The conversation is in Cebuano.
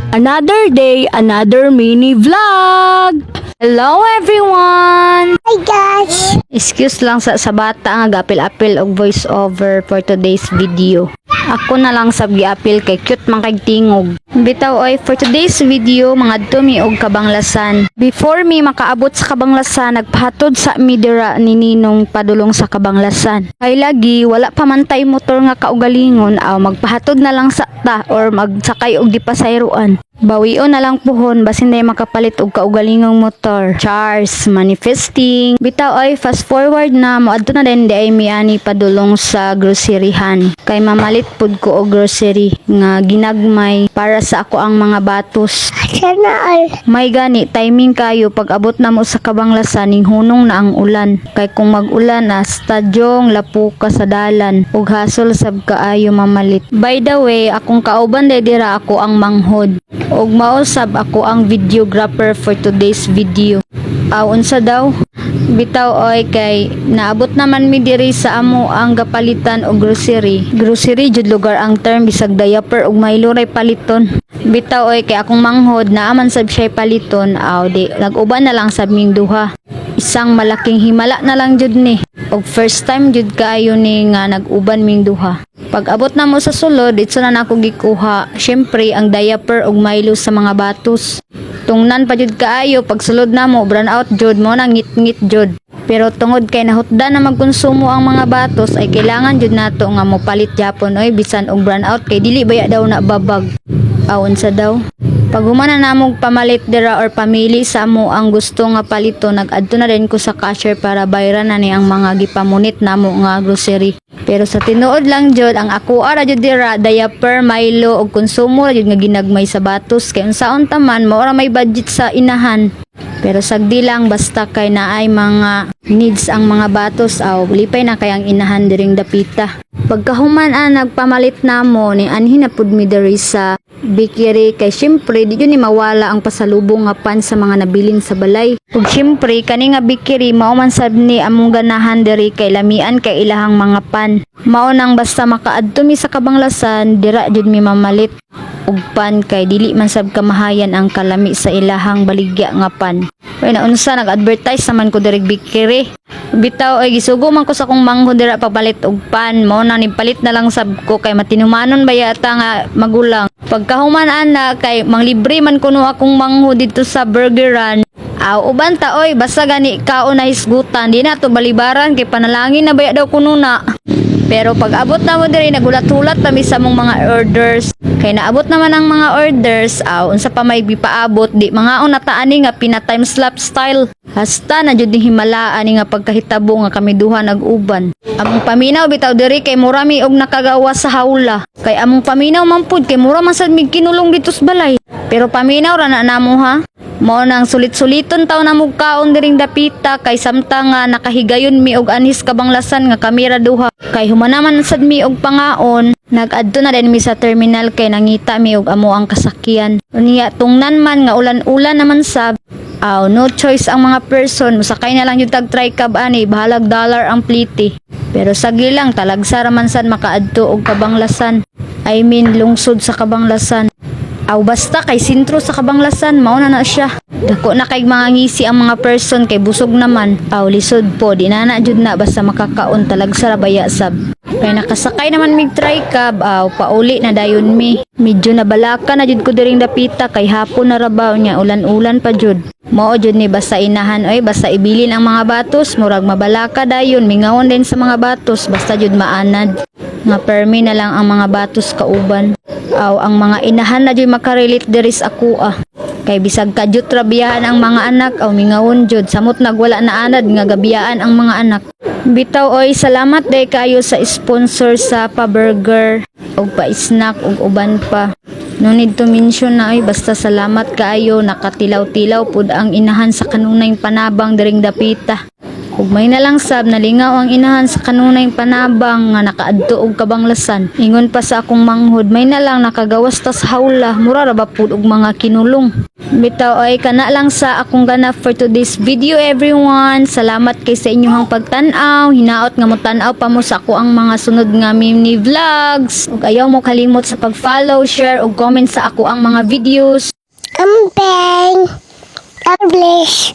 Another day, another mini vlog! Hello, everyone! Hi, guys! Excuse lang sa bata nga gapil-apil og voice over for today's video. Ako na lang sab giapil kay cute man kay tingog. Bitaw oy, for today's video mangadto mi og Kabanglasan. Before mi makaabot sa Kabanglasan, nagpahatod sa mi dira ni Ninong padulong sa Kabanglasan. Kay lagi wala pa man tay motor nga kaugalingon, aw magpahatod na lang sa ta or magsakay og dipasayroan. Bawion na lang puhon basin day makapalit og kaugalingong motor. Chars, manifesting. Bitaw ay, fast forward na, moadto na din di ay mi ani padulong sa groceryhan. Kay mamalit pud ko og grocery nga ginagmay para sa ako ang mga batos. Sana all. May gani timing kayo, pag abot na mo sa Kabanglasan ning hunong na ang ulan. Kay kung mag-ulan na, stadyong lapu ka sa dalan ug hasol sab kaayo mamalit. By the way, akong kauban day dira ako ang manghod. Ug mao sab ako ang videographer for today's video. Aw, unsa daw? Bitaw oy, kay naabot naman mi diri sa amo ang gapalitan og grocery. Grocery jud lugar ang term, bisag diaper ug Milo ray paliton. Bitaw oy, kay akong manghod naa man sab siya paliton, aw di nag-uban na lang sab ming duha. Isang malaking himala na lang jud ni. Og first time jud kaayo ni nga nag-uban ming duha. Pag abot na mo sa sulod, ditso na nako gikuha. Syempre, ang diaper ug Milo sa mga batos. Tungnan pa jud kaayo pag sulod namo, brown out jud mo nang ngit-ngit jud. Pero tungod kay nahutda na magkonsumo ang mga batos ay kailangan jud nato nga mopalit japon oy, bisan og brown out, kay dili baya daw na babag. Aw, unsa daw? Pag humana na namog pamalit dira or pamili sa amo ang gusto nga palito, nag-adto na din ko sa cashier para bayran na ni ang mga gipamunit namo nga grocery. Pero sa tinuod lang jud, ang ako ra jud dira diaper, Milo ug konsumo ra jud nga ginagmay sa batos, kay unsaon ta man, mao ra may budget sa inahan. Pero sagdi lang, basta kay naay mga needs ang mga batos, aw lipay na kay ang inahan diring dapita. Pagkahuman ang nagpamalit namo ni anhi na pud mi diri sa bakery, kay syempre di jud ni mawala ang pasalubong nga pan sa mga nabilin sa balay. Ug syempre kani nga bakery mao man sab ni among ganahan diri kay lamian kay ilahang mga pan. Mao nang basta makaadto mi sa Kabanglasan, dira jud mi mamalit og pan, kay dili man sab kamahayan ang kalami sa ilahang baligya nga pan. Uy, naunsa, nag-advertise naman ko diri bakery. Bitaw ay, gisugo man ko sa akong manghod dira papalit og pan. Mao na nipalit na lang sab ko kay matinumanon ba yata nga magulang. Pagkahuman ana, kay manglibre man kuno akong manghod dito sa Burger Run. Aw, uban ta oy, basta gani kaon na hisgutan, di na to balibaran kay panalangin na baya daw kuno na. Pero pag abot na mo diri, nagulat-hulat pa mi sa mong mga orders. Kay naabot naman ang mga orders, aw unsa pa may gipaabot, di mga na ta ani nga pina time slap style. Hasta na jud ni himala ani nga pagkahitabo nga kami duha nag-uban. Among paminaw bitaw diri kay mura mi og nakagawa sa hawla. Kay among paminaw man pud kay mura man sad mig kinulong dito sa balay. Pero paminaw ra na namo ha. Mao nang sulit-suliton taw na kaon diring dapita kay samtang nga nakahigayon mi og anhis Kabanglasan nga kami ra duha. Kay humana man sad mi og pangaon, nag-adto na din mi sa terminal kay nangita mi og amo ang kasakyan. Unya tungnan man nga ulan-ulan naman sab. Aw, no choice ang mga person, musakay na lang yung tag tricab ani, bahalag dollar ang plite. Pero sagli lang, talagsa ra man sad makaadto og Kabanglasan. I mean, lungsod sa Kabanglasan. Aw, basta kay sentro sa Kabanglasan, mao na na siya. Dako na kay mga ngisi ang mga person kay busog naman. Aw, lisod po, di na na jud na basta makakaon, talagsa ra baya sab. Kay nakasakay naman mig tricab, aw pauli na dayon mi. Medyo nabalaka na jud ko diring dapita kay hapon na ra ba nya ulan-ulan pa jud. Mao jud ni basta inahan oy, basta ibilin ang mga batos, murag mabalaka dayon, mingawon din sa mga batos, basta jud maanad. Nga permi na lang ang mga batos kauban. Aw, ang mga inahan na jud makarelate diri sa ako ah. Kay bisag kadyot ra biyahan ang mga anak, aw mingawon jud, samot nagwala na anad nga gabiyaan ang mga anak. Bitaw oy, salamat day kayo sa sponsor sa pa-burger og pa-snack ug uban pa. No need to mention na oy, basta salamat kaayo, nakatilaw-tilaw pud ang inahan sa kanunay panabang diring dapita. Ug may na lang sab, nalingaw ang inahan sa kanunay panabang nga nakaadto og kabanglasan. Ingon pa sa akong manghod, may na lang nakagawas ta sa hawla, mura ra ba pud og mga kinulong. Bitaw ay kana lang sa akong ganap for today's video, everyone. Salamat kay sa inyong pagtan-aw. Hinaot nga mo tan-aw pa mo sa akoang mga sunod nga mini vlogs. Ug ayaw mo kalimot sa pag-follow, share ug comment sa akoang mga videos. Amping. God bless.